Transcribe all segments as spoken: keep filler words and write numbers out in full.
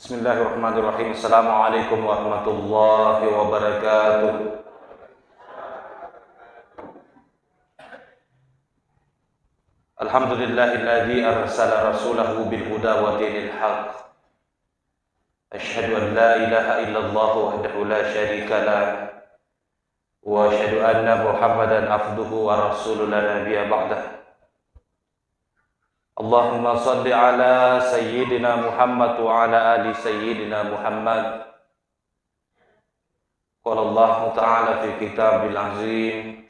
Bismillahirrahmanirrahim. Assalamualaikum warahmatullahi wabarakatuh. Alhamdulillahilladzi arsala rasulahu bil huda wa dinil haq. Asyhadu an la ilaha illallah wahdahu la syarika lah. Wa asyhadu anna Muhammadan abduhu wa rasuluh la nabiyya ba'dah. Allahumma salli ala sayyidina Muhammad wa ala ali sayyidina Muhammad. Qala Allahu ta'ala fi kitabil azim,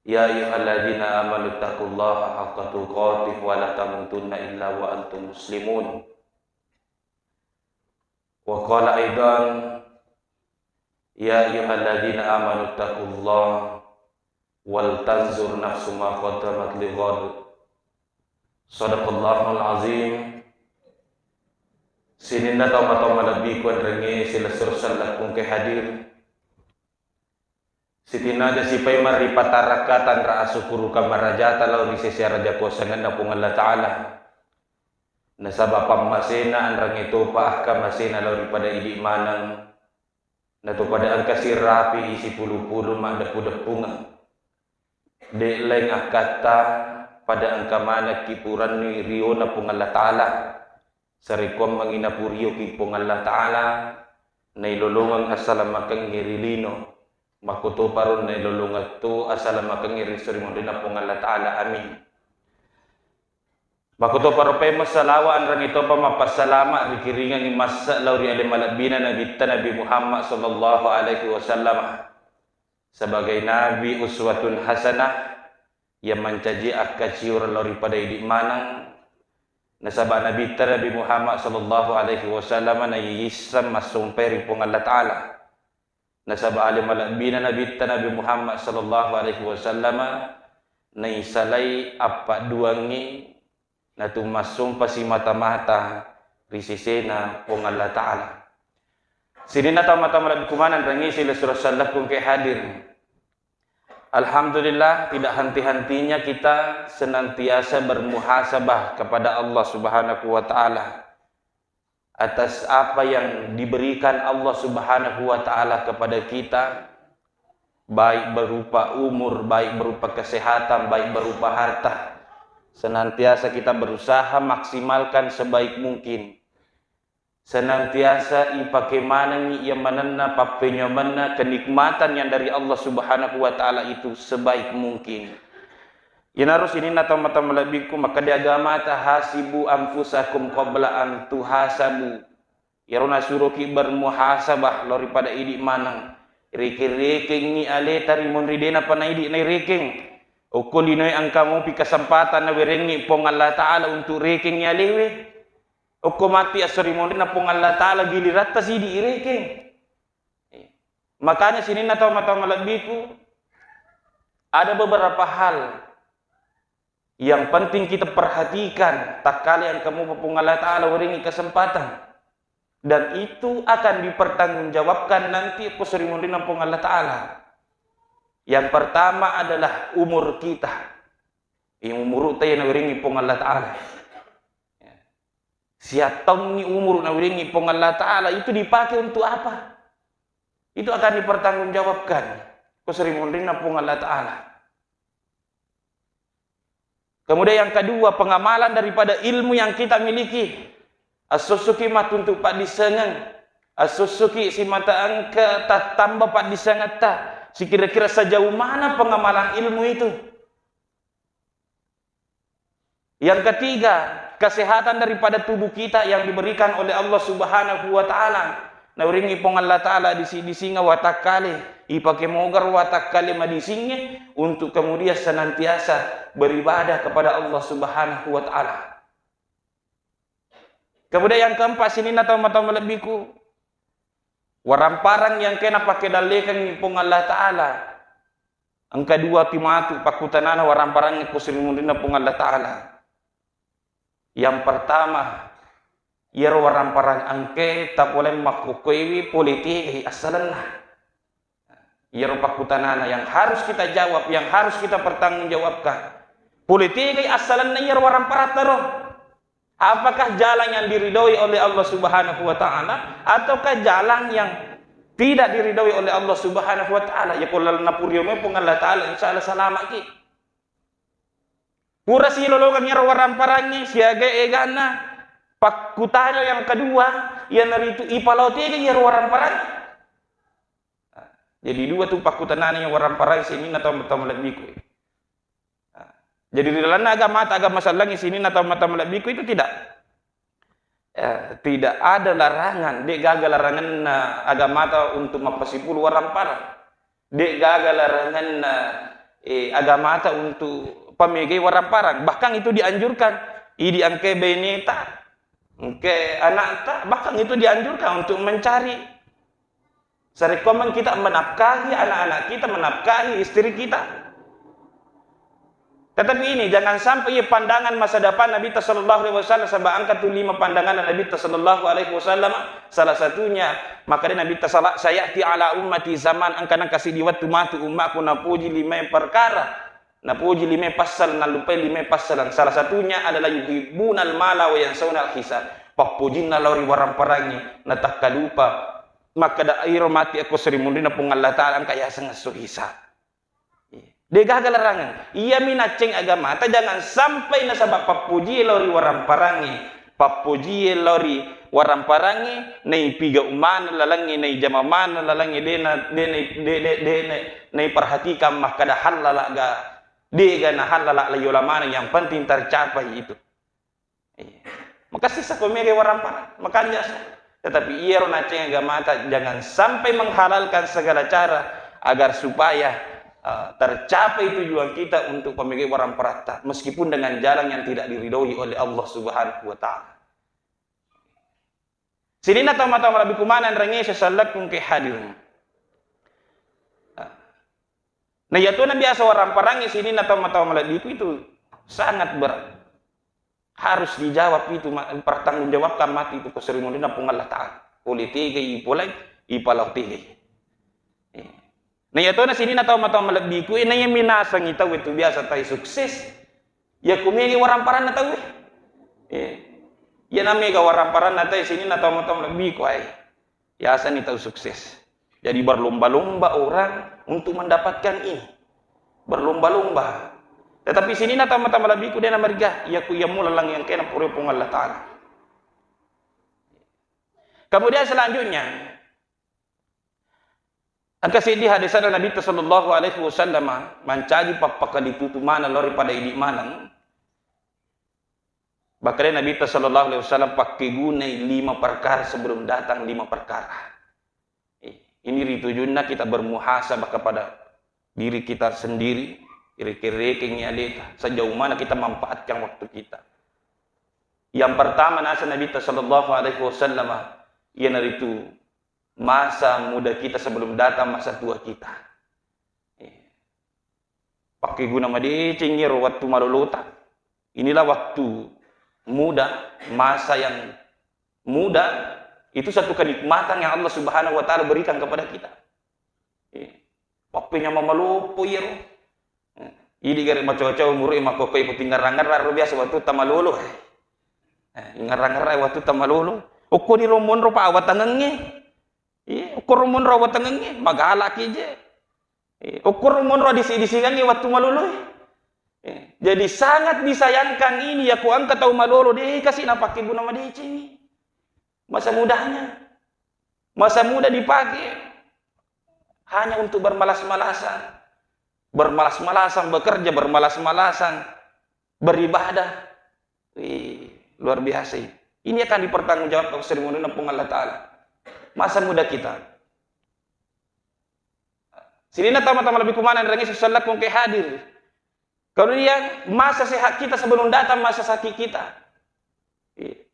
"Ya ayyuhalladzina amanu taqullaha haqqa tuqatih wa la tamutunna illa wa antum muslimun." Wa qala aidan, "Ya ayyuhalladzina amanu taqullaha wal tanzur nafsum ma qaddamat lighad." Sadaqallahul azim. Sininna tau-tau malebbiku enrengnge silessureng sellekku engkae hadir. Sitinnaja sipaimeng ripatarakka tanra asukuru kamarajata lao ri sese araja kuasangenna Puang Allah Ta'ala. Nasaba pammasena anrangnge topa akkamasena lao ri pada idi maneng. Natopada engka sirapi isi pulu-pulu maddeppu-deppungeng. De' laing akkatta pada engka manekki puranni riona Puang Allah Ta'ala. Sarekkuammengngi napurioki Puang Allah Ta'ala, nailolongeng asalamakengnge ri lino, makkutoparo nailolongeng to asalamakengnge ri esso ri munrinna Puang Allah Ta'ala. Amin. Makkutoparo paimeng salawa anrangnge topa mappassalama rikiringengngi masse lao ri ale malebbina Nabitta Nabi Muhammad sallallahu alaihi wasallam sebagai nabi uswatun hasanah, yang mancaji akkaciureng lao ri pada idi maneng. Nasaba Nabitta Nabi Muhammad sallallahu alaihi wasallam naiyisseng massompai ri Puang Allah Ta'ala. Nasaba ale malebbina Nabitta Nabi Muhammad sallallahu alaihi wasallam naisalai appadduangngi natu massompa simata-mata ri sesena Puang Allah Ta'ala. Sininna tau-tau malebbiku maneng enrengnge silessureng sellekku engkae hadir. Alhamdulillah, tidak henti-hentinya kita senantiasa bermuhasabah kepada Allah Subhanahu wa Ta'ala atas apa yang diberikan Allah Subhanahu wa Ta'ala kepada kita, baik berupa umur, baik berupa kesehatan, baik berupa harta. Senantiasa kita berusaha maksimalkan sebaik mungkin. Senantiasa ipake manengngi iya manenna pappenyamenna kenikmatan yang dari Allah Subhanahu wa Ta'ala itu sebaik mungkin. Iyanaro sininna tau-tau malebbiku, makkeda agamata, "Hasibu anfusakum qabla an tuhasabu." Iyaro nasuroki bermuhasabah lao ri pada idi maneng. Rekeng-rekengngi aleta ri munri de napa naidi nairekeng. Okko linoe engka mopi kesempatan nawerengngi Puang Allah Ta'ala untuk rekengngi alewe. Okko matti esso ri munrinna Puang Allah Ta'ala giliratta sidi irekeng. Makanya sininna tau-tau malebbiku, ada beberapa hal yang penting kita perhatikan takkala engka mopa Puang Allah Ta'ala werengngi kesempatan. Dan itu akan dipertanggungjawabkan nanti esso ri munrinna Puang Allah Ta'ala. Yang pertama adalah umur kita. Umurutta yang nawerengngi Puang Allah Ta'ala. Siattaungngi umuru nawerengngi Puang Allah Ta'ala itu dipakai untuk apa? Itu akan dipertanggungjawabkan esso ri munrinna Puang Allah Ta'ala. Kemudian yang kedua, pengamalan daripada ilmu yang kita miliki. Assossoki mattuntu paddissengeng, assossoki simata engka tattamba paddissengetta. Sikira-kira sejauh mana pengamalan ilmu itu? Yang ketiga, kesehatan daripada tubuh kita yang diberikan oleh Allah Subhanahu wa Ta'ala. Nawerengngi Puang Allah Ta'ala disi-, disinga watakkale, ipake moga watakkale madisingnge untuk kemudian senantiasa beribadah kepada Allah Subhanahu wa Ta'ala. Kemudian yang keempat, sininna tau-tau malebbiku, waramparang yang kena pake dallekengngi Puang Allah Ta'ala. Engka dua pi matu pakkutanana waramparang esso ri munrinna Puang Allah Ta'ala. Yang pertama, iyaro waramparang engkae tapoleng makkukkuewi pole tegai assalenna. Iyaro pakkutanana yang harus kita jawab, yang harus kita pertanggungjawabkan. Pole tegai assalenna iyaro waramparatta ro? Apakah jalan yang diridhoi oleh Allah Subhanahu wa Ta'ala, ataukah jalan yang tidak diridhoi oleh Allah Subhanahu wa Ta'ala? Ya, kalau napuriomi Puang Allah Ta'ala, insya Allah selamat ki. Pura silolongeng iyaro waramparangnge siaga egana. Pakkutana yang kedua, iyanaritu ipalao tega iyaro waramparangnge. Jadi dua tu pakkutanana yang waramparangnge sininna tau, tau malebbiku. Jadi ri lalenna agamata, agama sellengnge sininna tau, tau malebbiku itu tidak. Eh, tidak ada larangan, de gaga laranganna agamata untuk mappasipulu waramparang. De gaga laranganna, eh, agamata untuk pamegai waramparang. Bahkan itu dianjurkan. Idi engke beneta, engke anakta, bahkan itu dianjurkan untuk mencari. Sarekkoameng kita menafkahi anak-anak kita, menafkahi istri kita. Tetapi ini, jangan sampai, iya, pandangan masa depan Nabi ta sallallahu alaihi wasallam, saba engka tu lima pandangan Nabi ta sallallahu alaihi wasallam. Salah satunya, maka dia Nabi ta sala-, "Sayati ala ummati zaman," engka nengka siddi wettu matu ummaku napoji lima perkara. Napoji lima passal, nallupai lima passalan. Salah satunya adalah yuhibbunal mala wa yansaunal hisab. Pappojinna lao ri waramparangnge, natakkalupa makkeda, "Iro mati akko seri munrina Puang Allah Ta'ala, engka yaseng esso hisab." De gaga larangan. Iyami nacceng agamata, jangan sampai nasaba pappojie lao ri waramparangnge, pappojie lao ri waramparangnge, naipigau maneng lalengnge, naijama maneng lalengnge, de na, de na, de, de, de na, naiperhatikan makkeda hallala ga, de ga na hallala, layola maneng, yang penting tercapai itu. Iya. Makessing sako mega warampara, makanja so. Tetapi iyaro nacceng agamata, jangan sampai menghalalkan segala cara agar supaya, eh, tercapai tujuan kita untuk pamegai waramparatta, meskipun dengan jalan yang tidak diridhoi oleh Allah Subhanahu wa Ta'ala. Sininna tau matoa malebbiku maneng rengese sellekku engke hadir. Nah, iyatu na biasa waramparangnge sininna tau matoa malebbiku itu sangat berat. Harus dijawab itu, ma-, pertanggungjawabkan matu itu ko seri munrina Puang Allah Ta'ala. Pole tegai, pole ipalao tegai. Eh. Na iyatona sininna tau matoa malebbiku, eh, na iya minasengi tau itu biasa tai sukses. Iya ku mega waramparanna tau, eh. Eh. Iya na mega waramparanna tau sininna tau matoa malebbiku, ai. Yasani tau sukses. Jadi berlomba-lomba orang untuk mendapatkan ini. Berlomba-lomba. Tetapi sininna tau matoa malebbiku de na mariga, iya ku iya mula lang yang kena pura Puang Allah Ta'ala. Kemudian selanjutnya, engka siddi hadisana Nabitta sallallahu alaihi wasallam mancaji pappakalitutu maneng lao ri pada idi maneng. Makkedai Nabitta sallallahu alaihi wasallam, pakkegunai lima perkara sebelum datang lima perkara. Eh, ini ri tujunna kita bermuhasabah kepada diri kita sendiri, rekeng-rekengngi aleta, sejauh mana kita manfaatkan waktu kita. Yang pertama, nasa Nabitta sallallahu alaihi wasallam, iyanaritu masa muda kita sebelum datang masa tua kita. Eh, pakkeguna madeceng iyaro wettu malolota. Inilah waktu muda, masa yang muda, itu satu kenikmatan yang Allah Subhanahu wa Ta'ala berikan kepada kita. Eh, pappenyameng maloppo iyaro. Eh, idi gare macoa-coa umuru'e makkokkoe ipatingngerang-ngerang ro biasa wettutta malolo. Eh, ingngerang-ngerang wettutta malolo. Okkoni ro monro pa awatangengnge. Iya, okkoro monro awatangengnge, magalaki je. Eh, okkoro monro disi-disingengnge wettu maloloe. Eh, jadi sangat disayangkan ini, ya, ku engka tau malolo, de kasi napakkeguna madecengi. Masa mudanya. Masa muda dipakai hanya untuk bermalas-malasan. Bermalas-malasan, bekerja bermalas-malasan, beribadah. Wih, luar biasa ini. Ini akan dipertanggungjawabkan seri munrina Puang Allah Ta'ala. Masa muda kita. Sininna tau matoa malebbiku maneng rengese sellekku engke hadir. Kemudian masa sehat kita sebelum datang masa sakit kita. Iya.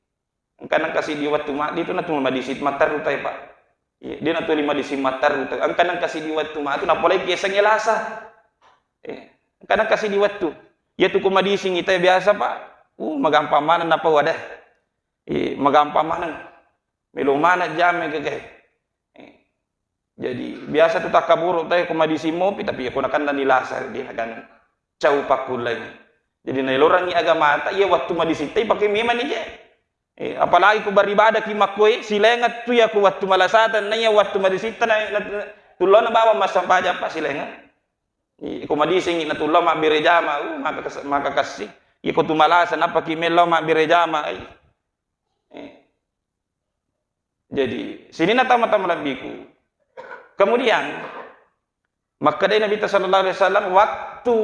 Engka nengka siddi wettu ma, de tu natu madising matteru tai, Pak. Iya, de natu madising matteru tai. Engka nengka siddi wettu matu napolei ki yasengnge lasa. Iya. Engka nengka siddi wettu. Iyatu ko madising itai biasa, Pak. Uh, magampang maneng napau ada. Iya, magampang maneng. Melo maneng jame gagae. Iya. Jadi, biasa tu takkaburu tai ko madising mopi, tapi iya ko nakennani lasa, de naganggu. Cau pakkullai. Jadi, nailorangngi agamata, iya wettu madising tai pake memang ni je. Eh, apalagi ko beribadah ki makkoe, silengeng tu ya ko wattu malasata, na iya wattu madisitta na, na, tullona bawang massempajang pa silengeng. Eh, ko madisengi na tullo mabbere jama, uh, maka kes-, maka kassi. Iya ko tu malasa, nappa ki mello mabbere jama, eh. Eh. Jadi, sininna tama-tama lebbiku. Kemudian, makkedai Nabi sallallahu alaihi wasallam, waktu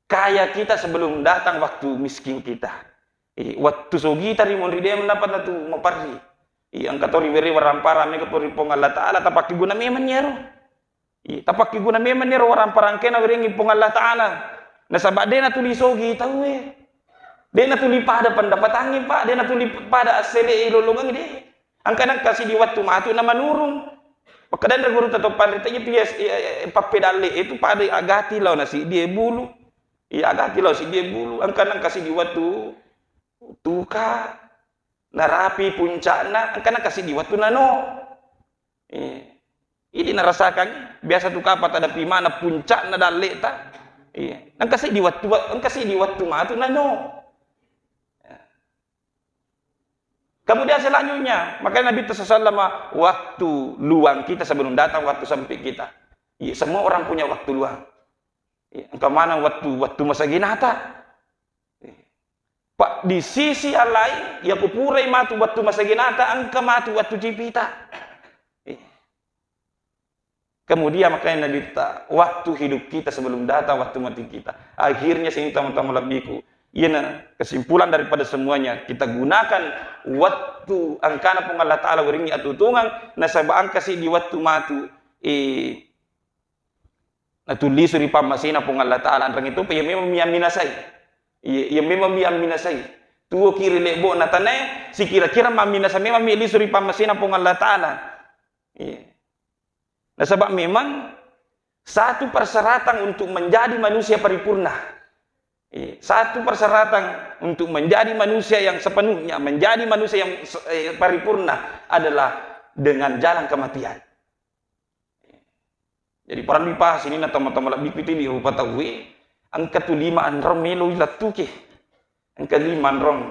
kaya kita sebelum datang waktu miskin kita. Eh, wattu sogita ri monri de' mendapat natu maparri. Eh, engka to riwere waramparang mega pori Puang Allah Ta'ala, tapakkeguna memang iyaro. Iya, tapakkeguna memang iyaro waramparangkena werengngi Puang Allah Ta'ala. Nasaba de' natuli sogi tauwe. De' natuli pada pendapatangngi, Pak. De' natuli pada assele lolongengngi, de'. Engka nengka siddi wattu matu na manurung. Pakkedai guru tato panrita, iya, iya, iya, pappedalle itu pada agati lao na siddi bulu. Iya, agati lao siddi bulu. Engka nengka siddi wattu tuka narapi puncakna, engka nengka siddi wattu nano. Eh, idi narasakan, biasa tu kapang tadapi mana puncakna dalleta. Iya, engka siddi wattu, engka siddi wattu matu nano. Kemudian selanjutnya, makanya Nabi sallallahu alaihi wasallam, waktu luang kita sebelum datang waktu sempit kita. Iya, semua orang punya waktu luang. Iya, engka maneng wattu, wattu masaginata. Pak, di sisi yang lain, ya kupurai matu wattu masaginata, engka matu wattu cipita. Iya. Kemudian makanya Nabi ta, waktu hidup kita sebelum datang waktu mati kita. Akhirnya sini tama-tama lebbiku. Iyana kesimpulan daripada semuanya, kita gunakan waktu engkana Puang Allah Ta'ala werengngi atutungang, nasaba engka siddi wattu matu, eh, natullisu ri pammasena Puang Allah Ta'ala. Anreng itu, iya memang miamminasai. Iya, iya memang miamminasai. Tuo kiri lebbo na tanae, sikira-kira mamminasa memang mi lisu ri pammasena Puang Allah Ta'ala. Iya. Nasaba memang satu persyaratan untuk menjadi manusia paripurna. Iya. Satu persyaratan untuk menjadi manusia yang sepenuhnya, menjadi manusia yang se-, eh, paripurna adalah dengan jalan kematian. Jadi parellu ipahang sininna tama-tama lebbiku itu di rupa tauwe, engka tu lima anrong melo ilattuke. Engka lima anrong.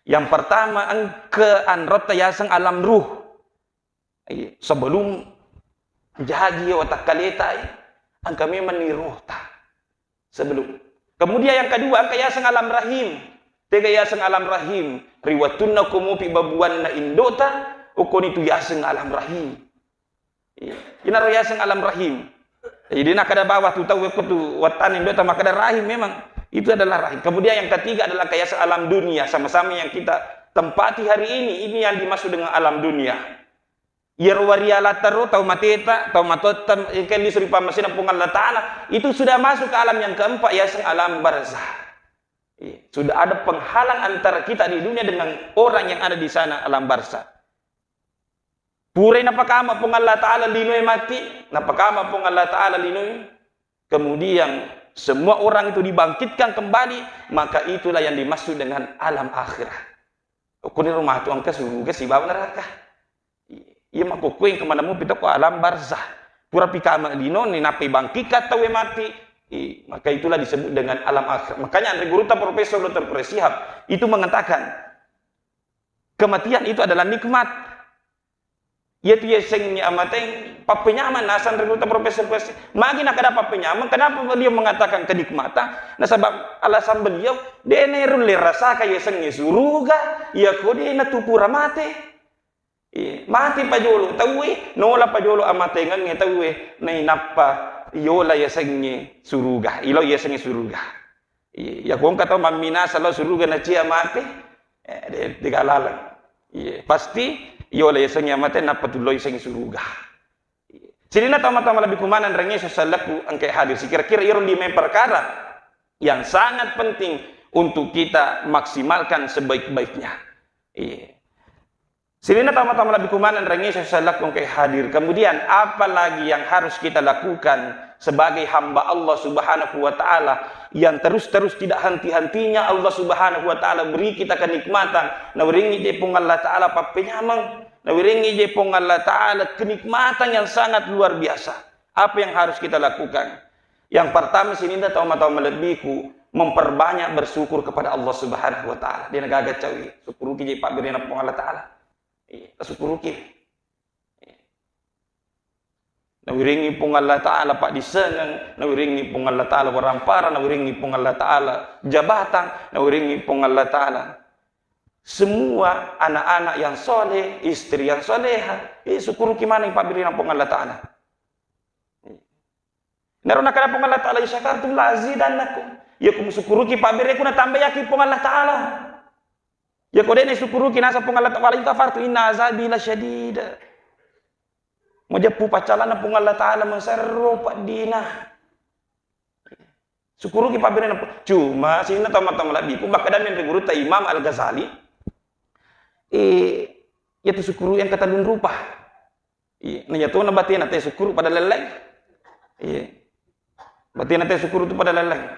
Yang pertama, engka anrotta yaseng alam ruh. Iya, sebelum jaji watakkaleta, iya, engka memang ni rohta. Sebelum. Kemudian yang kedua, engka yaseng alam rahim. Tega yaseng alam rahim? Ri wettunna ko mopi babuanna indota, okoni tu yaseng alam rahim. Iya. Inaro yaseng alam rahim. Jadi, nakkeda bawang tu tau, ko tu wettanna indota makkeda rahim, memang itu adalah rahim. Kemudian yang ketiga adalah engka yaseng alam dunia, sama-sama yang kita tempati hari ini, ini yang dimaksud dengan alam dunia. Iyaro warialatta ro, tau mateta, tau matotta, engka lisu ri pammasena Puang Allah Ta'ala, itu sudah masuk ke alam yang keempat, yaseng alam barzah. Iya, sudah ada penghalang antara kita di dunia dengan orang yang ada di sana, alam barzah. Purai napakama Puang Allah Ta'ala linoe mati, napakama Puang Allah Ta'ala linoe, kemudian semua orang itu dibangkitkan kembali, maka itulah yang dimaksud dengan alam akhirat. Okuni rumah tu engka suruga sibawa neraka. Iya, makkukkueng kemana mu pita ko alam barzah. Pura pikama lino ni nappai bangkitkan tauwe mati. Iya, maka itulah disebut dengan alam akhirat. Makanya Andre Guruta Profesor Doktor Quraish Shihab itu mengatakan, kematian itu adalah nikmat. Iya tu yasengnge amateng, pappenyameng naseng Andre Guruta Profesor Quraish Shihab. Magi nakkeda pappenyameng, kenapa beliau mengatakan kenikmatan? Nasaba alasan beliau, de' nerulle rasaka yasengnge suruga, iya ko de' natu pura mate. Iya, mate pajolo tauwe, nola pajolo amatengengnge tauwe, nainappa yola yasengnge suruga, ilo yasengnge suruga. Iya, ya ko engka tau mamminasa lao suruga nacia mate, eh, de-, degalaleng. Iya, pasti yola yasengnge mate nappa tullo yasengnge suruga. Iya. Sininna tama-tama lebbi kumaneng rengnge sessalakku engka hadir. Kira-kira iro lima perkara yang sangat penting untuk kita maksimalkan sebaik-baiknya. Iya. Sininna tama-tama lebbi kumaneng rengnge sessalakku engka hadir. Kemudian, apa lagi yang harus kita lakukan sebagai hamba Allah Subhanahu wa Ta'ala yang terus-terus tidak henti-hentinya Allah Subhanahu wa Ta'ala beri kita kenikmatan? Nawerengngi je Puang Allah Ta'ala pappenyameng, nawerengngi je Puang Allah Ta'ala kenikmatan yang sangat luar biasa. Apa yang harus kita lakukan? Yang pertama, sininna tau-, tau malebbiku, memperbanyak bersyukur kepada Allah Subhanahu wa Ta'ala. Dia gaga cawi, syukuruki je pabberena Puang Allah Ta'ala. Iya, syukuruki. Nawiringi Puang Allah Ta'ala paddissengeng, nawiringi Puang Allah Ta'ala warampara, nawiringi Puang Allah Ta'ala jabatan, nawiringi Puang Allah Ta'ala semua anak-anak yang soleh, istri yang soleha. Iya, syukuruki maneng pabberena Puang Allah Ta'ala. Naro nakada Puang Allah Ta'ala, "In syakartum la azidannakum." Iya ko musukuruki pabbereku, natambaiaki Puang Allah Ta'ala. Iya ko de'na sukuruki, nasa Puang Allah Ta'ala, "Wa la in kafartum inna azabi lasyadid." Mujeppu paccalana Puang Allah Ta'ala, maserro paddina. Sukuruki pabberena. Cuma sininna tau mata malebbiku, makkadami ri gurutta Imam Al-Ghazali, eh, iya tu sukuru yang katellung rupa. Iya, nanya tu na batena te sukuru pada lelleng. Iya. Batena te sukuru tu pada lelleng.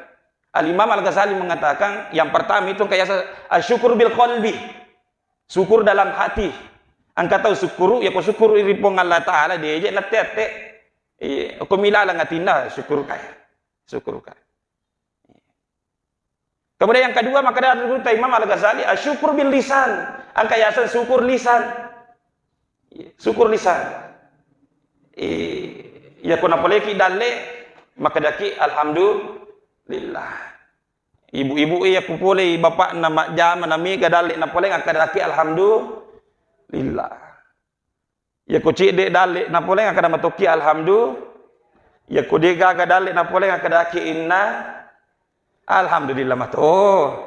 Al-Imam Al-Ghazali mengatakan, yang pertama itu engka yaseng asyukur bil qalbi. Syukur dalam hati. Engka tau sukuru, ya ko sukuru ri Puang Allah Ta'ala, deje natte-atte. Iya, ko milaleng atinna, syukur kai. Syukur kai. Kemudian yang kedua, maka dari Imam Al-Ghazali, asyukur bil lisan. Engka yaseng syukur lisan. Syukur lisan. Eh, ya ko napoleki dalle, makkedaki alhamdulillah. Ibu-ibu iya kupolei bapakna majjama na mega dalle napoleng, makkedaki alhamdulillah. Iya ko cedde dalle napoleng, makkeda matokki alhamdulillah. Iya ko de gaga dalle napoleng, makkedaki inna alhamdulillah mato.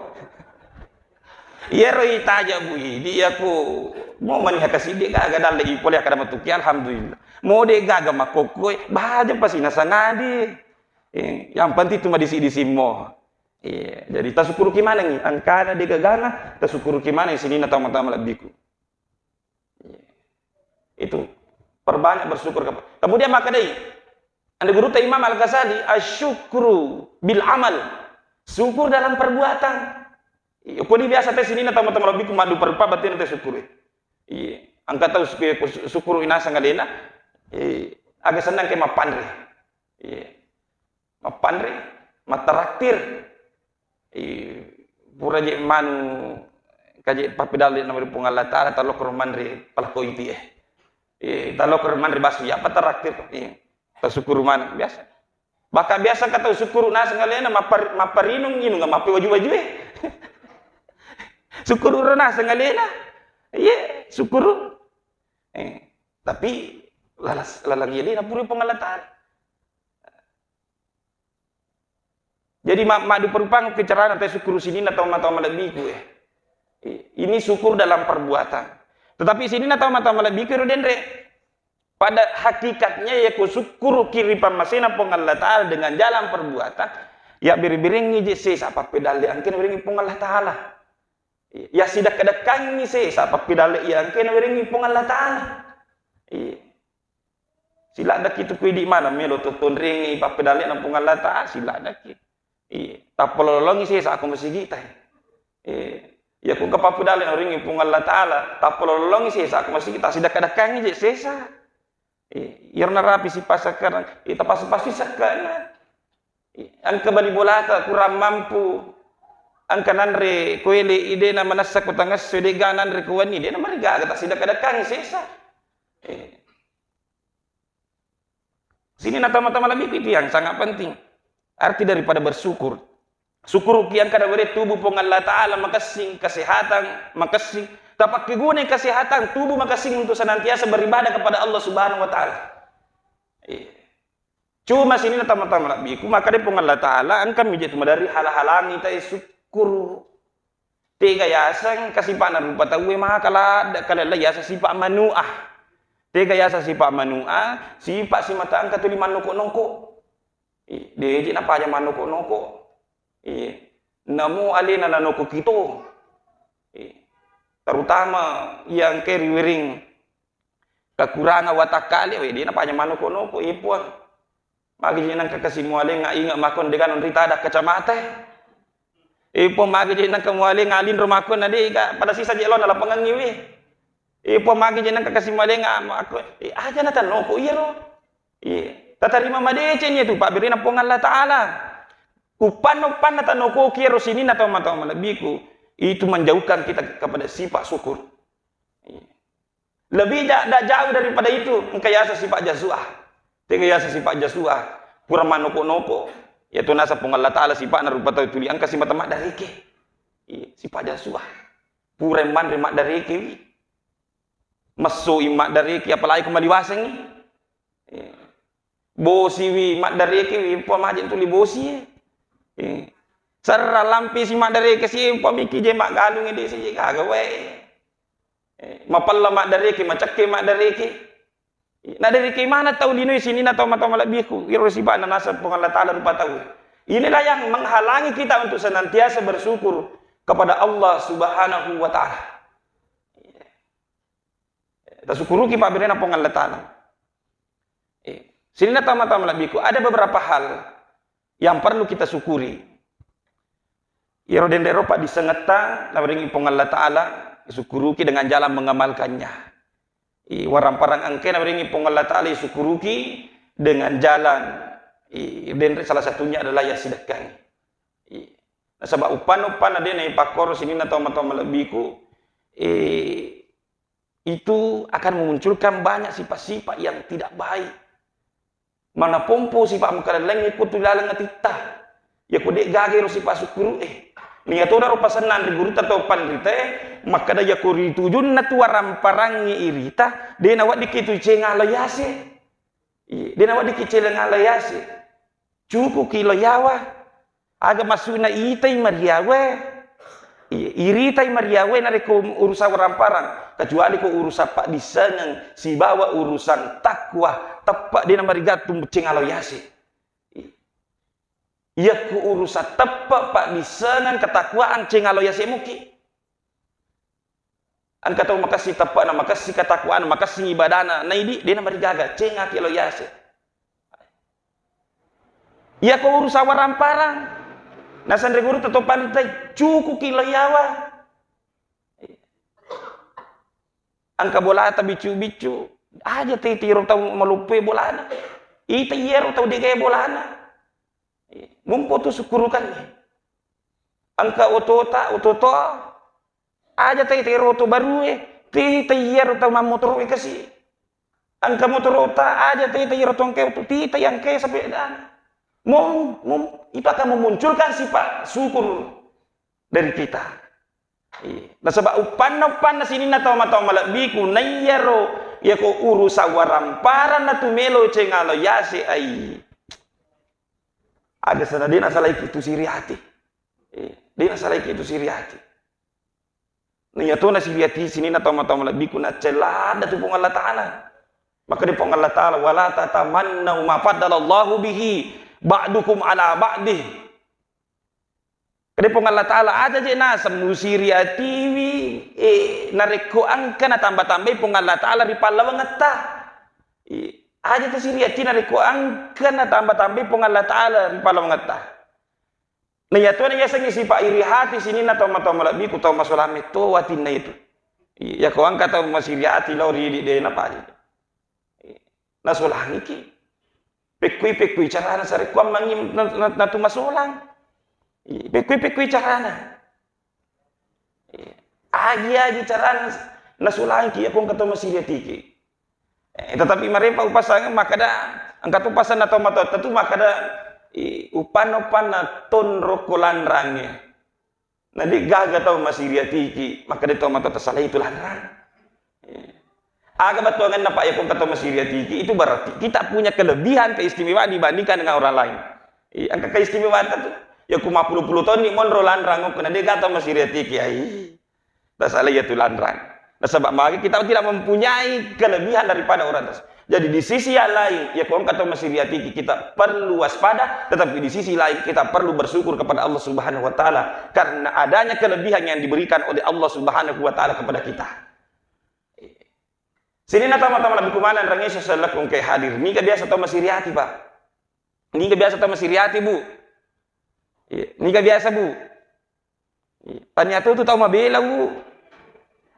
Iyaro itaja Bu Idi, iya ko mo maniha kasiddi gaga dalle ipole, makkeda matokki alhamdulillah. Mo de gaga makkokkoe, baja pasi nasangadi. Eh, yang penting tu madisi-disi mo. Iya, jadi tasukuruki manengi, angkana de gagana, tasukuruki maneng sininna tau mata malebbiku. Itu perbanyak bersyukur kepa-, kemudian makkedai, ande gurutta Imam Al-Ghazali, asyukru bil amal. Syukur dalam perbuatan. Iya, ko ni biasa te sininna tau mata malebbiku maddu perpa batena te syukuru. Iya, engka tau syuku-, syukuru inaseng alena. Iya, aga senang ke mappanre. Iya. Mappanre, mattaraktir. Eh, pura je manu kaje pappedalle na ri Puang Allah Ta'ala, talokkoro manre palakko iti eh. Eh, talokkoro manre basu ya apa taraktir. Eh, tasukuru maneng biasa. Baka biasa ka tau sukuru naseng alena mappar-, mapparinung inung mappe waju-waju eh. Sukuru ro naseng alena. Iya, sukuru. Eh, tapi lalas-, laleng alena pura Puang Allah Ta'ala. Jadi ma-, maddu perupang ke carana te syukuru sininna tau mata malebbiku eh. I-, ini syukur dalam perbuatan. Tetapi sininna tau mata malebbiku ro denre. Pada hakikatnya ya ko syukuruki ri pammasena Puang Allah Ta'ala dengan jalan perbuatan, ya beri-beringi je sesa pappedalle angkena wiringi Puang Allah Ta'ala. Ya sidakka-dakkangi sesa pappedalle iya angkena wiringi Puang Allah Ta'ala. Iya. Siladdaki tu ku idi maneng melo to tonrengi pappedallena Puang Allah Ta'ala, siladdaki. Iya, tappalolongi sesa ko masigita. Iya, iya ku engka pappedallena ringi Puang Allah Ta'ala, tappalolongi sesa ko masigita, sidakka-dakkangi je sesa. Iya, iyaro narapi sipasakkarang, iya, tapasu-pasu sakkana. Iya, engka bali bolata kurang mampu, engka nanre ko ele i de na manessa ko tangesso, de ga nanre ko wenni, de na marigaga, tasidakka-dakkangi sesa. Iya. Sini na tama-tama lebih itu yang sangat penting. Arti daripada bersyukur. Syukuruki engka dawere tubuh Puang Allah Ta'ala makessing, kesehatan makessing. Tapakkeguna kesehatan tubuh makessing untuk senantiasa beribadah kepada Allah Subhanahu wa Ta'ala. Iya. Cuma sini na tama-tama lebih ku maka de Puang Allah Ta'ala engka mije tu madari hala-halangi tai syukur. Tega yaseng kasipa'na rupa tauwe maka ladde kalella yaseng sipa' manu'a. Tega yaseng sipa' manu'a, sipa' simata engka tuli mannoko-noko. I, deje napaja mannoko-noko. I, namo alena nanoko kito. I, terutama yang ke riwering kekurangan watakkale, we, de napaja mannoko-noko, i Puang. Magi je nengka kasi mualenga inge makon de ganon rita ada kacamata. Eh, Puang, magi je nengka mualenga linro makon na de ga pada sisa je lo na lapangengi we. Eh, Puang, magi je nengka kasi mualenga makon. Eh, aja na tanoko iyaro. Iya. Tatarima madeceng iya tu pabberena Puang Allah Ta'ala. Uppanna-uppanna tanokoki ero sininna tau matoa malebbiku, itu menjauhkan kita kepada sifat syukur. Lebih ja-, da-, jauh daripada itu, engka yaseng sifat jasuah. Tega yaseng sifat jasuah, pura manoko-noko. Yatu naseng Puang Allah Ta'ala sifa'na rupa tau tuli engka simata maddareke. Iya, sifat jasuah. Pura manre maddareke wi. Messoi maddareke, apalagi ko maliwasengngi. Iya. Bosiwi maddarekewi, empa maje tuli bosie. Eh. Serra lampisi maddareke si, empa miki je maggalungi de si je gaga wae. Eh, mapella maddareke, macekke maddareke. Eh, nadareke mana tau linoe sininna tau matoa malebbiku, iro sifa'na naseng Puang Allah Ta'ala rupa tau. Inilah yang menghalangi kita untuk senantiasa bersyukur kepada Allah Subhanahu wa Ta'ala. Tasukuruki pabberena Puang Allah Ta'ala. Eh, sininna tau matoa malebbiku, ada beberapa hal yang perlu kita syukuri. Iyaro denre ro paddissengetta nawerengi Puang Allah Ta'ala, sukuruki dengan jalan mengamalkannya. Eh, waramparang engke nawerengi Puang Allah Ta'ala, sukuruki dengan jalan, eh, denre salah satunya adalah yassidekkangi. Eh, nasaba uppanna-uppanna de naipakkoro sininna tau matoa malebbiku, eh, itu akan memunculkan banyak sifat-sifat yang tidak baik. Mana pompo sifat makkalellaing ko tu laleng atitta. Yako de gaga ro sifat syukuru'e. Nia tona ro pasenna ri gurutta tau panritae, makkada yako ritujunna tu waramparangngi irita, de naweddikki tu cenga lo yase. Iya, de naweddikki cenga lo yase. Cukuki lo yawa. Aga maksudna itai mariawe? Iya, iritai mariawe narekko urusan waramparang, kecuali ko urusan paddissengeng sibawa urusan takwa, teppa de namarigattung cenga lo yase. Iya. Iyakku urusan teppa paddissengeng ketakwaan cenga lo yase muki. Engka tau makessing teppe'na, makessing ketakwa'na, makessing ibadana, naidi, de namarigaga, cengaki lo yase. Iyako urusan waramparang, nasenre guru tetto pantai, cukuki lo yawa. Engka bolata biccu-biccu, aja tete ro tau maluppe bolana. Ita iyaro tau degae bolana. Mumpo tu sukkurukanni. Engka otota, ototoa, aja tete ro to barue, tete iyaro tau mammotoro'e kasi. Engka motorota, aja tete iyaro to engka oto, tete yang ke sepedana. Mum, mum, itu akan memunculkan sifat syukur dari kita. Iya. Nasaba uppanna, uppanna sininna tau matoa malebbiku, naiyaro, yako urusan waramparang natu melo cengalo yase ai. Aga sana de nasalaiki tu siri ati. Eh, de nasalaiki tu siri ati. Naiya to nasiri ati sininna tau matoa malebbiku, naccella ada tu Puang Allah Ta'ala. Maka di Puang Allah Ta'ala, "Wala tatamannau ma faddalallahu bihi ba'dukum ala ba'dih." Kede Puang Allah Ta'ala, aja je naseng musiri atiwi, eh, narekko engka natamba-tambai Puang Allah Ta'ala ri pallawangetta. Eh, aja tasiri ati narekko engka natamba-tambai Puang Allah Ta'ala ri pallawangetta. Naiyatona yasengnge sipa iri hati sininna tau matoa malebbiku, tau masolang metto watinna itu. Iya, ko engka tau masiri ati lao ri idi de napaja. Nasolangiki. Pekkui-pekkui carana sarekkuammengngi na-, na-, natu masolang. Iya, pekkui-pekkui carana. Iya. Agi-agi carana nasolangiki, iya ko engka tau masiri atiki. Eh, tetapi marepa upasang makkada, engka tu pasanna tau matoatta tu makkada, i, upanna-upanna tonrokko lanrangnge. Na de gaga tau masiri atiki, makkeda tau matoa tasalai tu lanrang. Eh. Aga bettuangenna, Pak, yako engka tau masiri atiki, itu berarti kita punya kelebihan, keistimewaan dibandingkan dengan orang lain. Eh, engka keistimewaan tu. Yako mappulu-pulu taunni monro lanrang, okko na de gaga tau masiri atiki, ai. Tasalai tu lanrang. Nasaba magi kita tidak mempunyai kelebihan daripada orang tersebut. Jadi di sisi yang lain, yako engka tau masiri atiki, kita perlu waspada, tetapi di sisi lain kita perlu bersyukur kepada Allah Subhanahu wa Ta'ala karena adanya kelebihan yang diberikan oleh Allah Subhanahu wa Ta'ala kepada kita. Sininna tau matoa malebbiku maneng rangi sesellekku engka hadir. Niga biasa tau masiri ati, Pak? Niga biasa tau masiri ati, Bu? Iya. Niga biasa, Bu? Iya. Tania tu, tu tau mabela, Bu.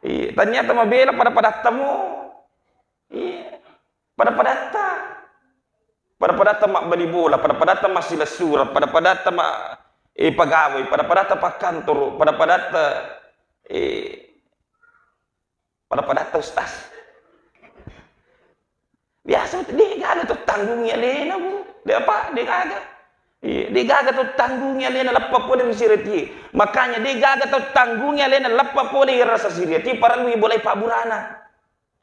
Iya. Tania tau mabela pada-padatta mo. Iya. Pada-padatta. Pada-padatta mabbali bola, pada-padatta massilessureng, pada-padatta ma-, eh, pagawai, pada-padatta pakkantoro, pada-padatta, eh, pada-padatta ustaz. Biasa, de' gaga to tanggungi alena, Bu. De' apa, de' gaga. Iya, de' gaga to tanggungi alena, leppa pole ri sirati. Makanya de' gaga to tanggungi alena, leppa pole ri rasa sirati, parellu ibolai pabburana.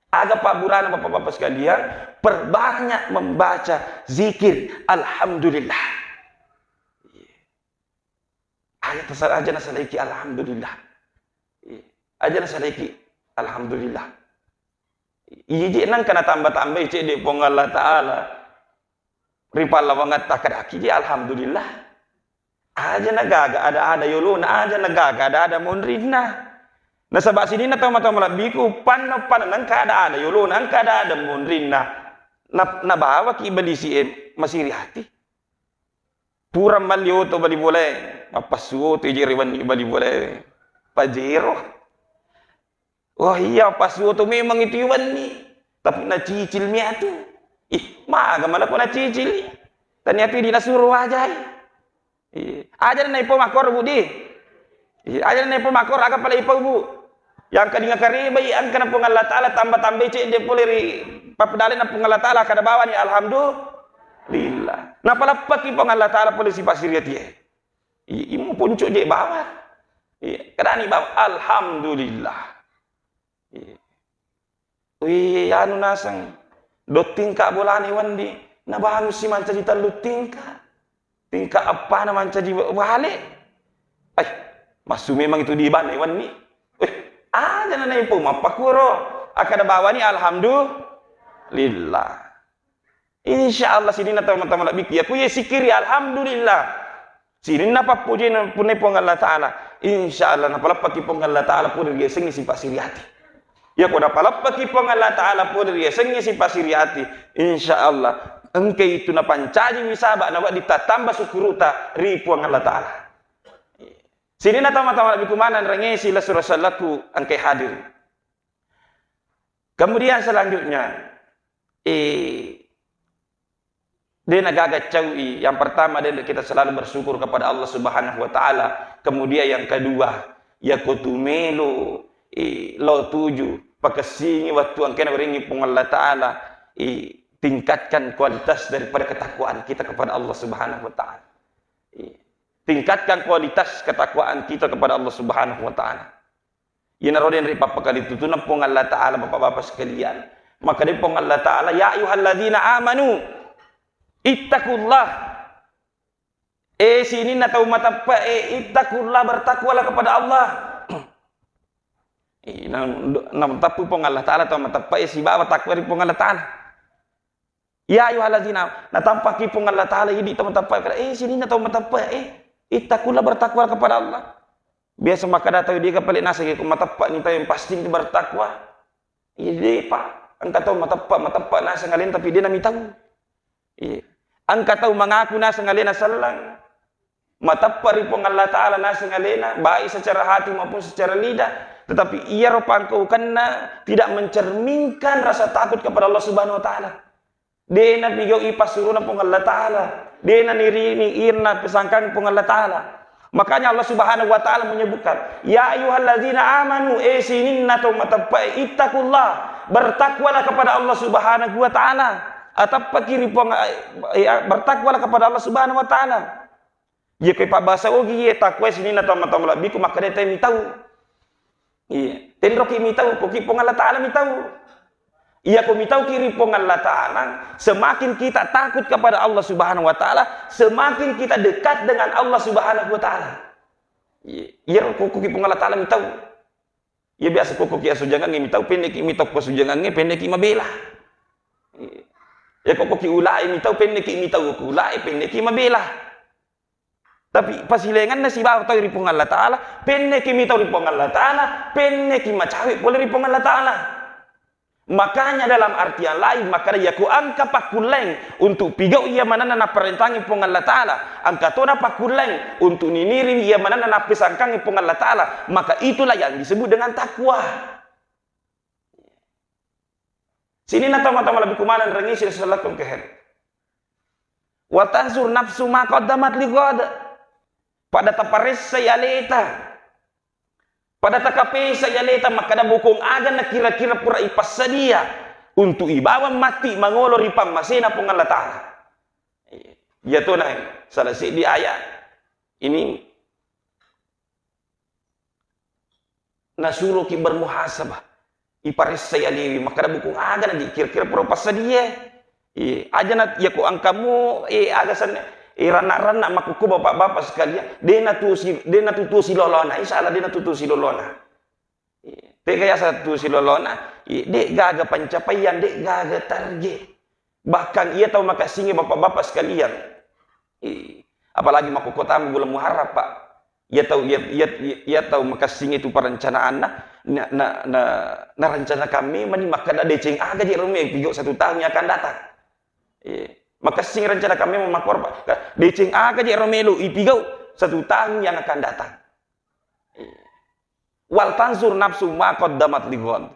Aga pabburana, Bapak-bapak sekalian? Perbanyak membaca zikir alhamdulillah. Aja tasa-, aja nasalaiki alhamdulillah. Aja nasalaiki alhamdulillah. Iji nangka natamba-tambai cedde Puang Allah Ta'ala ri pallawangatta, kadaki je alhamdulillah. Aja nagaga ada-ada yolona, aja nagaga ada-ada monrinna. Nasaba sininna tau matoa malebbiku, panna-panna nangka ada-ada yolona, engka ada-ada monrinna. Na-, nabawaki iblisi e masiri hati. Pura malli oto bali bolae, mappassu oto ije ri wenni bali bolae. Pajero. Oh iya, mappassu oto memang itu wenni. Tapi nacicil mi atu. Ih, maga malako nacicil. Tania tu idi nasuro wajai. Iya. Aja na ipo makor, Bu, di. Iya, aja na ipo makor, aga pale ipo, Bu. Yang kadinga karebai, angkana Puang Allah Ta'ala tamba-tambai cedde pole ri pappedalenna Puang Allah Ta'ala, kada bawani alhamdulillah. Napaleppaki Puang Allah Ta'ala pole sipa siriatie. Iya, immu puncu je bawa. Iya, kadani bawa alhamdulillah. Iya. Wih, anu naseng, dua tingka bolana wenni, nabangunsi mancaji tellu tingka. Tingka eppana mancaji wa-, wale. Eh, massu memang itu di bane wenni. Eh, aja na naipo mappakuro. Akkada bawani alhamdulillah. Insya Allah sininna tau matoa malebbiku, iya ku ye sikiri alhamdulillah. Sininna pappujinna punnai Puang Allah Ta'ala, insya Allah napaleppaki Puang Allah Ta'ala pole riasengnge sipa siri ati. Iya ko napaleppaki Puang Allah Ta'ala pole riasengnge sipa siri ati, insya Allah engka itu napancajiwi saba nawedding tattamba sukkuruta ri Puang Allah Ta'ala. Sininna tau matoa malebbiku maneng rengesi lessureng sellekku engkai hadir. Kemudian selanjutnya, eh, de nagaga caui. Yang pertama, de kita selalu bersyukur kepada Allah Subhanahu wa Ta'ala. Kemudian yang kedua, yako tumelo, eh, lao tuju, pakessingi wettu engkana werengngi Puang Allah Ta'ala, eh, tingkatkan kualitas daripada ketakwaan kita kepada Allah Subhanahu wa Ta'ala. Eh, tingkatkan kualitas ketakwaan kita kepada Allah Subhanahu wa Ta'ala. Iyanaro denre pappakalitutunna Puang Allah Ta'ala, Bapak-bapak sekalian. Maka de Puang Allah Ta'ala, "Ya ayyuhalladzina amanu, ittaqullah." Eh, sininna tau mateppe, eh, ittaqullah, bertakwalah kepada Allah. Eh, na, na mateppu Puang Allah Ta'ala tau mateppe, eh, sibawa takwa ri Puang Allah Ta'ala. Ya ayyuhalladzina, natampaki Puang Allah Ta'ala idi tau mateppe, eh, sininna tau mateppe, eh, ittaqullah, bertakwa kepada Allah. Biasa makkada tau, de ka pale naseng ko mateppe ni tau yang pasti itu bertakwa. Iya, de pa. Engka tau mateppe, mateppe naseng alena tapi de namitau. Iya. Engka tau mengaku naseng alena selleng. Mateppe ri Puang Allah Ta'ala naseng alena, baik secara hati maupun secara lidah. Tetapi iyaro pangkaukenna tidak mencerminkan rasa takut kepada Allah Subhanahu wa Ta'ala. De napigau'i passurona Puang Allah Ta'ala. De nanirini irna pesangkang Puang Allah Ta'ala. Makanya Allah Subhanahu wa Ta'ala menyebutkan, "Ya ayyuhalladzina amanu, eh sininna tau mateppe, ittaqullah, bertakwalah kepada Allah Subhanahu wa Ta'ala." Ateppaki ri Puang, eh, eh, bertakwalah kepada Allah Subhanahu wa Ta'ala. Iya, ko pabbasa ogi, iya, takwa sininna tau matoa malebbiku, makkeda tai mitau. Iya, tenroki mitau, koki Puang Allah Ta'ala mitau. Iya, ko mitauki ri Puang Allah Ta'ala, semakin kita takut kepada Allah Subhanahu wa Ta'ala, semakin kita dekat dengan Allah Subhanahu wa Ta'ala. Iya, iya, ko koki Puang Allah Ta'ala mitau. Iya, biasa ko koki asujangangnge mitau, penneki mitau ko asujangangnge, penneki mabela. Iya, ko koki ulae mitau, penneki mitau ko ulae, penneki mabela. Tapi pasilaingenna sibawa tau ri Puang Allah Ta'ala, penneki mitau ri Puang Allah Ta'ala, penneki macawe pole ri Puang Allah Ta'ala. Makanya dalam artian lain, makkeda yako engka pakkulleng untuk pigau iya manenna naparentangi Puang Allah Ta'ala, engka tona pakkulleng untuk niniri iya manenna napesangkangi Puang Allah Ta'ala, maka itulah yang disebut dengan takwa. Sininna tau matoa malebbiku maneng rengisi sellekku engka hadir. Wal tanzur nafsu ma qaddamat lighad. Pada taparessai aleta. Pada takapesai aleta makkeda bokong aga na kira-kira pura ipassadia untuk ibawang matti mangolo ri pammasena Puang Allah Ta'ala. Iya tona salah seddi ayat ini nasuroki bermuhasabah. Iparessai alewi, makkeda bokong aga na di kira-kira pura passadia. Iya, aja na yako engkamu, eh, aga senna, eh, ranna-ranna makkukku bapak-bapak sekalian, de na tu si, de na tu, tu silolona, insya Allah de na tu, tu silolona. Iya, tega yasa tu silolona, iya, de gaga pencapaian, de gaga target. Bahkan iya tau makassingi bapak-bapak sekalian. Iya, apalagi makkukku tamu bulan Muharram, Pak. Iya tau, iya, iya, iya, iya tau makassingi tu perencanaanna, na, na, na, na rencana kami mani makkeda deceng aga je rome pigau satu tahun yang akan datang. Iya. Makessing rencana kami makkuaro, Pak. Deceng aga je romelo ipigau satu tahun yang akan datang. Iya. Wal tanzur nafsu ma qaddamat lighad.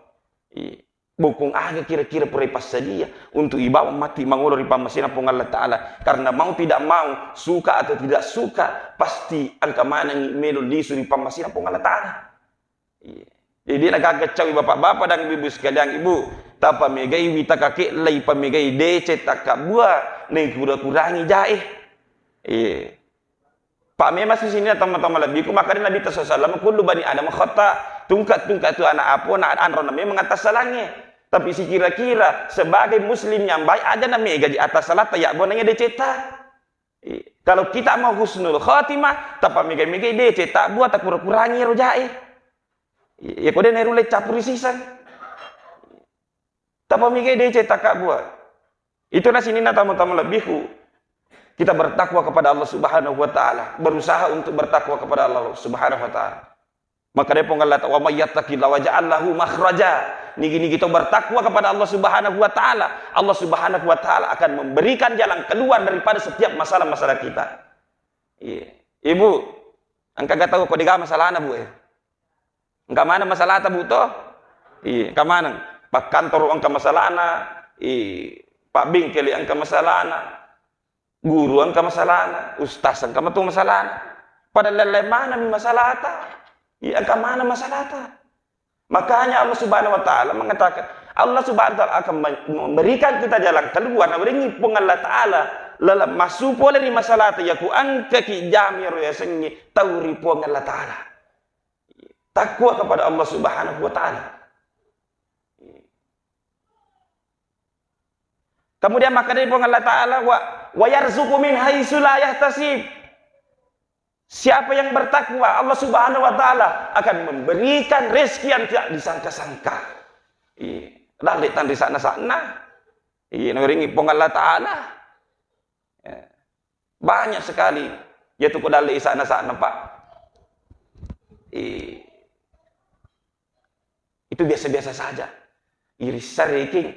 Iya. Bokong aga kira-kira pura ipassadia untuk ibawa matti mangolo ri pammasena Puang Allah Ta'ala. Karena mau tidak mau, suka atau tidak suka, pasti engka manengi melo lisu ri pammasena Puang Allah Ta'ala. Iya. Jadi, de na gaga cawi bapak-bapak dan ibu-ibu sekalian, ibu, tapamegaiwi takakellai pamegai deceng takkabbua, naikura-kurangi jae. Iya. Pak memang sisini tama-tama lebihku, makanya Nabi sallallahu alaihi wasallam, "Kullu bani Adam khata." Tungka-tungka tu anak apo na anrona memang atas salange. Tapi sikira-kira sebagai muslim yang baik aja na mega di atas salata ya bona ya deceta. Iya. Kalau kita mau husnul khatimah, tapamega-mega deceng tabbua, takura-kurangi ero jae. Iya, ko de na rulle campuri siseng. Tapamega deceng takkabbua. Itu na sininna tamu-tamu lebihku. Kita bertakwa kepada Allah Subhanahu wa Ta'ala, berusaha untuk bertakwa kepada Allah Subhanahu wa Ta'ala. Maka dia Puang Allah Ta'ala, "Wa may yattaqillaha yaj'al lahu makhraja." Nigi-nigi to bertakwa kepada Allah Subhanahu wa Ta'ala, Allah Subhanahu wa Ta'ala akan memberikan jalan keluar daripada setiap masalah-masalah kita. Iya. Ibu, engka gak tahu ko dega masalahna, Bu, eh? Engka mana masalahta, Bu, to? Iya, engka mana? Pak kantor engka masalahna, i, Pak bengkel engka masalahna. Guru engka masalahna, ustaz engka matu masalahna. Pada lain-lain manami masalahta. Iya, engka mana masalahta. Makanya Allah Subhanahu wa Ta'ala mengatakan, Allah Subhanahu wa Ta'ala akan men-, memberikan kita jalan keluar. Nah, beringi Puang Allah Ta'ala lalang massu pole ri masalahta, yaku engkaki jami ro yasengngi tau ri Puang Allah Ta'ala. Takwa kepada Allah Subhanahu wa Ta'ala. Kemudian makkedai Puang Allah Ta'ala, "Wa, wa yarzuqu min haitsu la yahtasib." Siapa yang bertakwa, Allah Subhanahu wa Ta'ala akan memberikan rezeki yang tidak disangka-sangka. Iya, dalle tanri sana-sana. Iya, nawiringi Puang Allah Ta'ala. Ya. Banyak sekali. Ya tu ko dalle sana-sana, Pak. Iya. Itu biasa-biasa saja. Irissa rekeng.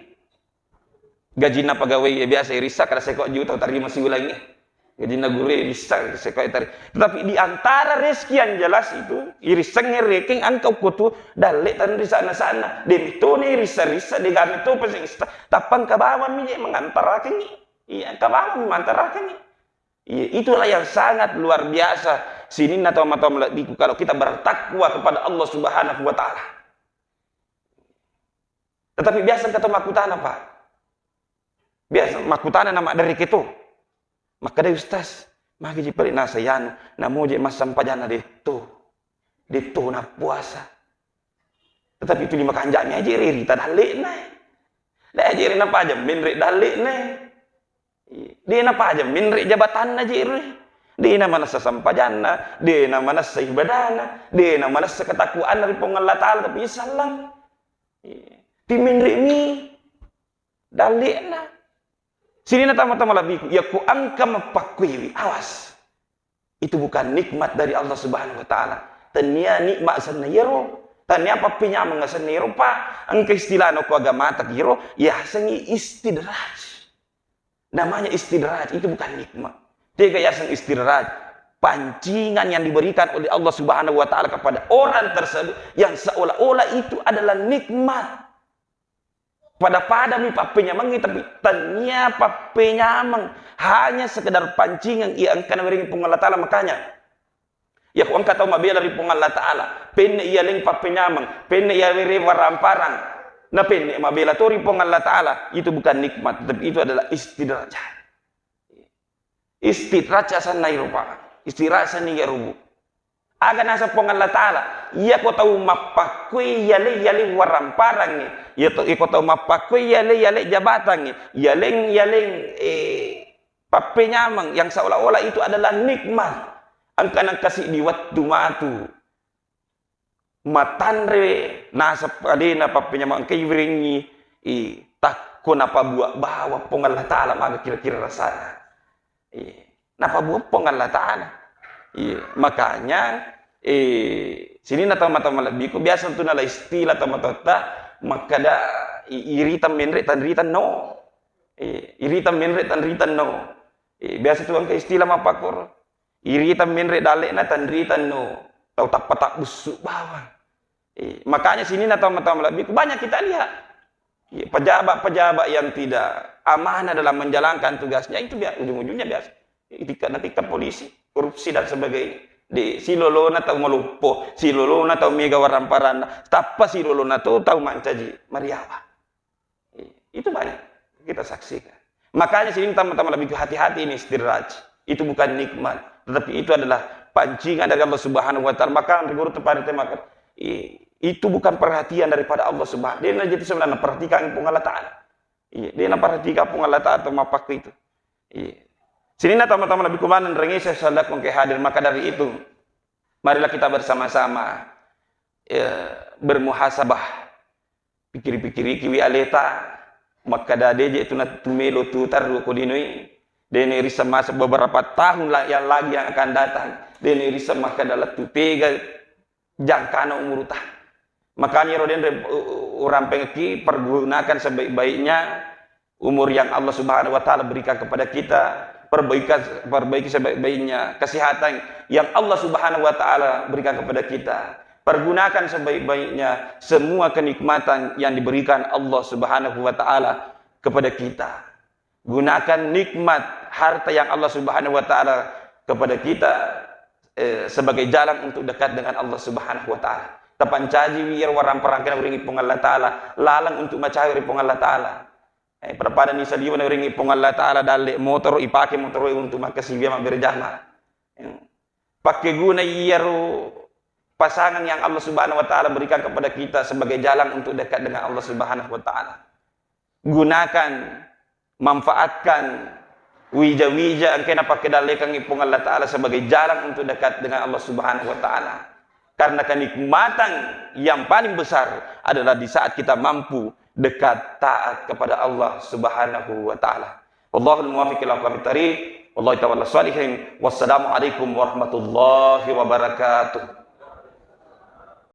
Gajinna pegawai ya biasa irissa kada seko juta tarima siulangi. Gajinna guru irissa seko tari. Tetapi di antara rezeki yang jelas itu, irissengnge rekeng engka ukko tu dalle tanri sana-sana. Demi tone irissa-rissa, degame to pesen ista. Tappa engka bawang mi je mengantarakengi. Iya, engka bawang mi mantarakengi. Iya, itulah yang sangat luar biasa. Sininna tau-tau malebbiku kalau kita bertakwa kepada Allah Subhanahu wa Ta'ala. Tetapi biasa engka to makkutana, Pak. Biasa makkutana na maddereke to. Makkeda, "Ustaz, magi ji pale nasa yanu, namo je massampajanna detto. Detto na puasa." Tetapi tuli makanjami aja rita dallekna. Dai aja rina paja menre dallekna. De na paja menre jabatanna je re. De na manessa sampajanna, de na manessa ibadana, de na manessa ketakwaanna ri Puang Allah Ta'ala, tapi sallang. Ti menre mi. Dallekna. Sininna tama-tama lebbiku, iya ku engka mappakkuiwi, awas. Itu bukan nikmat dari Allah Subhanahu wa Ta'ala. Tania nikmat senna yero, tania pappinyameng senna yero, Pak. Engka istilahna ko agamata kiro, yasengi istidraj. Namanya istidraj, itu bukan nikmat. Tega yaseng istidraj? Pancingan yang diberikan oleh Allah Subhanahu wa Ta'ala kepada orang tersebut yang seolah-olah itu adalah nikmat. Pada-padami pappenyamengngi, tapi tania pappenyameng, hanya sekedar pancingeng iya engka nawerengngi Puang Allah Ta'ala. Makanya, iya ko engka tau mabela ri Puang Allah Ta'ala, penne iyaleng pappenyameng, penne iyawere waramparang, na penne mabela to ri Puang Allah Ta'ala, itu bukan nikmat, tapi itu adalah istidrajah. Istidraj asanna iro, Pak. Istidraj asanna iya rubu. Aga naseng Puang Allah Ta'ala, iya ko tau mappakkue iyale-, iyale waramparangnge, iya to, iya ko tau mappakkue iyale-, iyale jabatangnge, iyaleng-, iyaleng, eh, pappenyameng yang seolah-olah itu adalah nikmat. Engka nengka siddi wettu matu matanre naseng alena pappenyameng engka iwirengngi, i, takko napabua bawang Puang Allah Ta'ala, maga kira-kira rasana. Iya. Napabua Puang Allah Ta'ala. Iya. Makanya, eh, sininna tau mata malebbiku, biasa tu nala istilah tau matotta, makkada, i-, irita menre tanrita no. Iya. Irita menre tanrita no. Iya. Biasa tu engka istilah mappakkoro. Irita menre dalle'na tanrita no. Tau tappa tabbussu bawang. Eh, makanya sininna tau mata malebbiku, banyak kita lihat. Iya, pejabat-pejabat yang tidak amanah dalam menjalankan tugasnya itu bia-, ujung-ujungnya biasa. Itikka-, natikka polisi, korupsi dan sebagainya. Di silolona tau maloppo, silolona tau mega waramparanna, tappa silolona tu tau mancaji mariawa. Itu banyak kita saksikan. Makanya sininna tau mata malebbiku, hati-hati ini istidraj. Itu bukan nikmat, tetapi itu adalah pancingan dari Allah Subhanahu wa Ta'ala. Maka ri guru tepare temaka, i-, itu bukan perhatian daripada Allah Subhanahu. Dena jadi sebenarnya perhatikan Puang Allah Ta'ala. Iya, dena perhatikan Puang Allah Ta'ala atau mapakku itu. Iya. Sininna tau mata malebbiku maneng rengi saya sadar ke hadir. Maka dari itu, marilah kita bersama-sama, ya, bermuhasabah. Pikkiri-pikkirikiwi aleta, makkada, deje tu na-, tu melo tu tarru ko dinoi, dene risseng masa beberapa tahun la-, yang lagi yang akan datang, dene risseng makkada lettu tega jangkana umuruta. Makanya ro denre, u-, u-, urampengki, pergunakan sebaik-baiknya umur yang Allah Subhanahu wa Ta'ala berikan kepada kita, perbaikan, perbaiki sebaik-baiknya kesehatan yang Allah Subhanahu wa Ta'ala berikan kepada kita. Pergunakan sebaik-baiknya semua kenikmatan yang diberikan Allah Subhanahu wa Ta'ala kepada kita. Gunakan nikmat harta yang Allah Subhanahu wa Ta'ala kepada kita, eh, sebagai jalan untuk dekat dengan Allah Subhanahu wa Ta'ala. Tapancaji wiro waramparangkena uringi Puang Allah Ta'ala, laleng untuk macawe ri Puang Allah Ta'ala. Eh, pada-pada ni saliweng nawerengngi Puang Allah Ta'ala dalle motoro, ipake motoro untuk makkasiwiang mabbere jama. Eh, pakkeguna iyaro pasangan yang Allah Subhanahu wa Ta'ala berikan kepada kita sebagai jalan untuk dekat dengan Allah Subhanahu wa Ta'ala. Gunakan, manfaatkan wija-wija engkae napakkedallekangngi Puang Allah Ta'ala sebagai jalan untuk dekat dengan Allah Subhanahu wa Ta'ala. Karena kenikmatan yang paling besar adalah di saat kita mampu dekat taat kepada Allah Subhanahu wa Ta'ala. Wallahul muwaffiq ila aqwamit thariq. Wallahu ta'ala sholihin. Wassalamualaikum warahmatullahi wabarakatuh.